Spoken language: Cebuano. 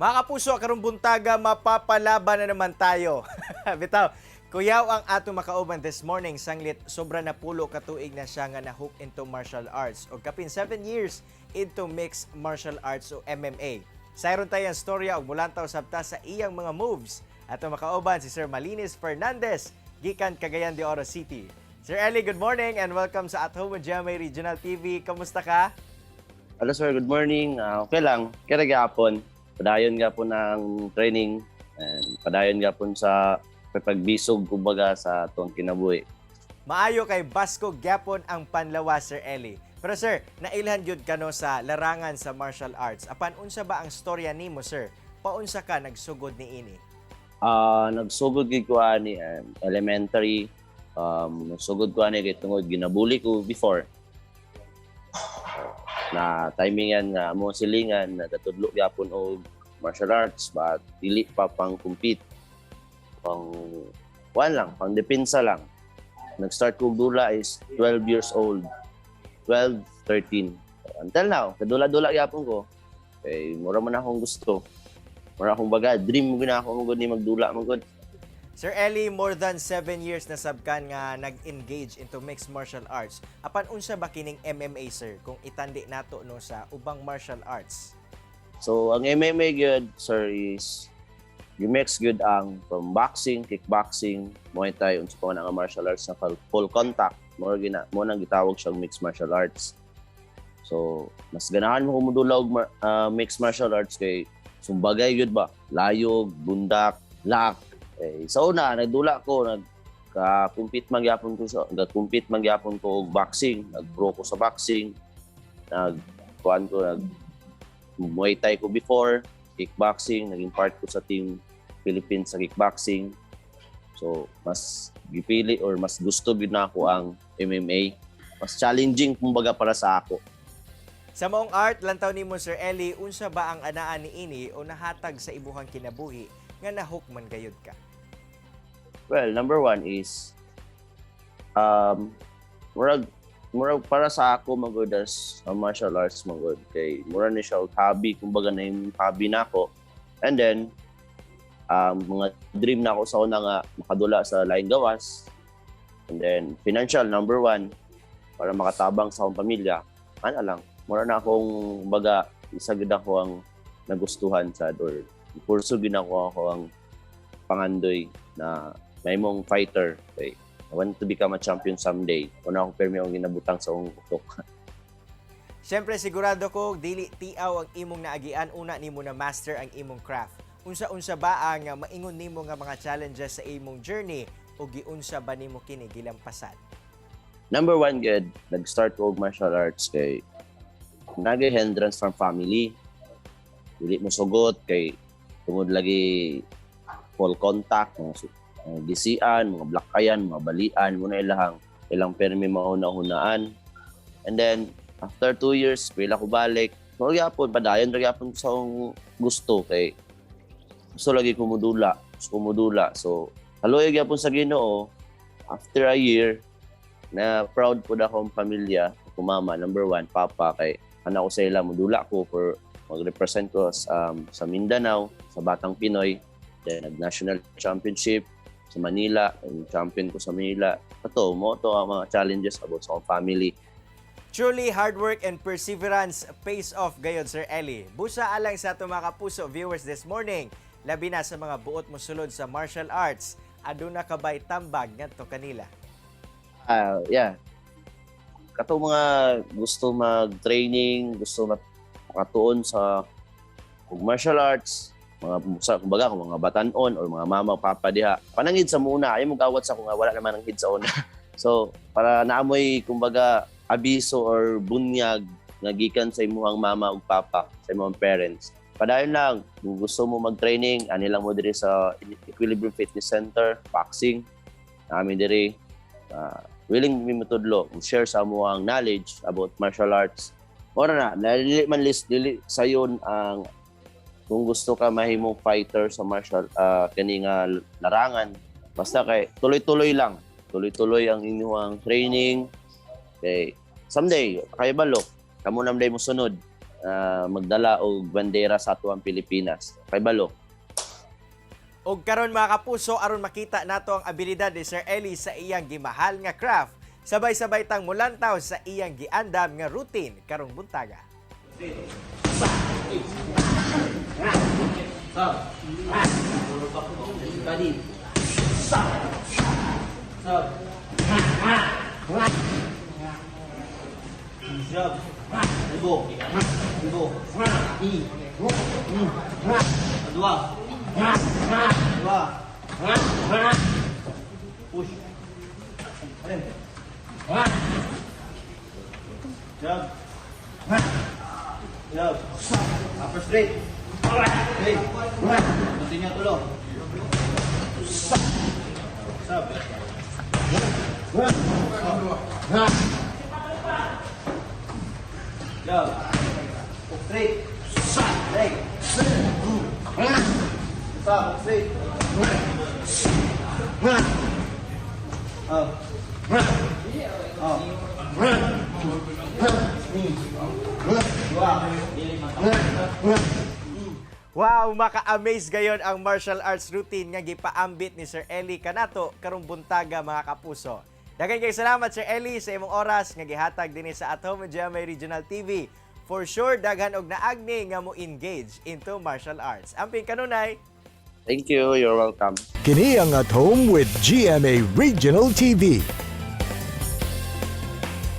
Mga kapuso, karong buntaga mapapalaban na naman tayo. Bitaw, kuyaw ang atong makauban this morning, sanglit sobra na 10 ka tuig na siya nga na-hook into martial arts o kapin 7 years into mixed martial arts o MMA. Sayron tayo ang storya ug mulantaw sabta sa iyang mga moves. Atong makauban si Sir Malinis Fernandez gikan Cagayan de Oro City. Sir Eli, good morning and welcome sa At Home with GMA Regional TV. Kamusta ka? Hello sir, good morning. Okay lang. Kaya gapon. Padayon gapon ng training and padayon gapon sa pagbisog kumbaga sa atong kinabuhi. Maayo kay baskog gyapon ang panlawas, Sir Eli. Pero sir, nailhan gyud kano sa larangan sa martial arts. Apan unsa ba ang storya nimo, sir? Paunsa ka nagsugod niini? Nagsugod gid ko ani elementary. Nagsugod ko ani kay tungod ginabully ko before. Na timingan nga mo silingan nagatudlo gyapon og martial arts, but dili pa pang compete. Pang kuan lang, pang depensa lang. Nag-start ko og dula is 12 years old. 12, 13. Until now, kadula-dula gyapon ko. Kay mura man akong gusto. Mura akong baga, dream mo gina ako mo ni magdula mo gud. Sir Eli, more than 7 years na sabkan nga nag-engage into mixed martial arts. Apan unsa ba kining MMA, sir, kung itandi nato no sa ubang martial arts? So, ang MMA gyud, sir, is you mix good ang from boxing, kickboxing, Muay Thai, unsa pa man ang martial arts na full contact. Mo gina mo nang gitawag siyang mixed martial arts. So, mas ganahan mo kumudula og mixed martial arts kay sumbagay gyud ba? Layog, bundak, lock. Eh, sa una, nagdula ko, nag ka-compete man gyapon ko sa nag-compete man gyapon ko og boxing, nag-pro ko sa boxing, nag kuan ko, nag Muay Thai ko before, kickboxing, naging part ko sa team Philippines sa kickboxing. So, mas gipili or mas gusto gyud na ako ang MMA. Mas challenging kumbaga para sa ako. Sa maong art, lantaw nimo, Sir Eli, unsa ba ang anaan niini o nahatag sa imuhang kinabuhi nga nahook man gayud ka? Well, number one is murag para sa ako magud as a martial arts magud kay mura ni siya og hobby kumbaga, na yung hobby nako, and then mga dream na ako sa una nga makadula sa laing gawas, and then financial, number one, para makatabang sa akong pamilya. Ana lang, mura na akong baga isa gid ako ang nagustuhan sa or pursue gid ako ang pangandoy na mahimong fighter kay I want to become a champion someday. Una akong permi akong ginabutang sa akong utok. Siyempre, sigurado ko dili tiaw ang imong naagian una nimo na master ang imong craft. Unsa-unsa ba ang maingon nimo nga mga challenges sa imong journey o giunsa ba nimo kini gilampasan? Number one gud, nag-start ko og martial arts kay nagay hindrance from family. Dili mo sugot kay tungod lagi full contact, mga gisian, mga blakayan, mga balian, mo na ilahang ilang permi mauna-hunaan. And then, after 2 years, pila ko balik. Mo gyapon, padayon ra gyapon sa akong gusto kay gusto lagi ko mudula, gusto ko mudula. So, haloy gyapon sa Ginoo, after a year, na proud po na akong pamilya, ako mama, number one, papa, kay anak ko sa ila, mudula ko for mag-represent ko sa Mindanao, sa Batang Pinoy, then nag-national championship sa Manila, ang champion ko sa Manila. Ito, mo to ang mga challenges about sa akong family. Truly, hard work and perseverance pays off gayod, Sir Eli. Busa alang sa ato mga kapuso viewers this morning, labi na sa mga buot mo sulod sa martial arts, aduna ka ba'y tambag ngadto kanila? Ah, yeah. Kato mga gusto mag-training, gusto makatuon sa ug martial arts, mga sa kumbaga kung mga batanon or mga mama papa diha. Panangid sa muna, ay mo gawat sa kung wala naman ang hid sa una. So, para naamoy kumbaga abiso or bunyag nga gikan sa imuhang mama ug papa, sa imong parents. Padayon lang, kung gusto mo mag-training, ani lang mo diri sa Equilibrium Fitness Center, boxing, namin diri. Willing mi motudlo, share sa amo ang knowledge about martial arts. Ora na, dili man list dili sayon ang kung gusto ka mahimong fighter sa martial kani nga larangan, basta kay tuloy-tuloy lang, tuloy-tuloy ang inyong training kay someday kay balo kamo nam day mo sunod. Magdala og bandera sa atuang Pilipinas. Kay balo. Og karon, mga kapuso, aron makita nato ang abilidad ni Sir Eli sa iyang gimahal nga craft, sabay-sabay tang mulantaw sa iyang giandam nga routine karong buntaga. Body. Sub. Jab. Elbow. Elbow. Knee. Dua. Dua. Push. Alin. Jab. Jab. Upper straight. Straight. Continue tulo. Sub. Jab. Straight. Leg. Sub. Straight. Up. Up. Knee. Dua. Wow, maka-amaze gayon ang martial arts routine nga gipaambit ni Sir Eli kanato karong buntaga, mga kapuso. Daghan kay salamat, Sir Eli, sa imong oras nga gihatag dinhi sa At Home with GMA Regional TV. For sure daghan og naagni nga mo engage into martial arts. Amping kanunay. Thank you. You're welcome. Kini ang At Home with GMA Regional TV.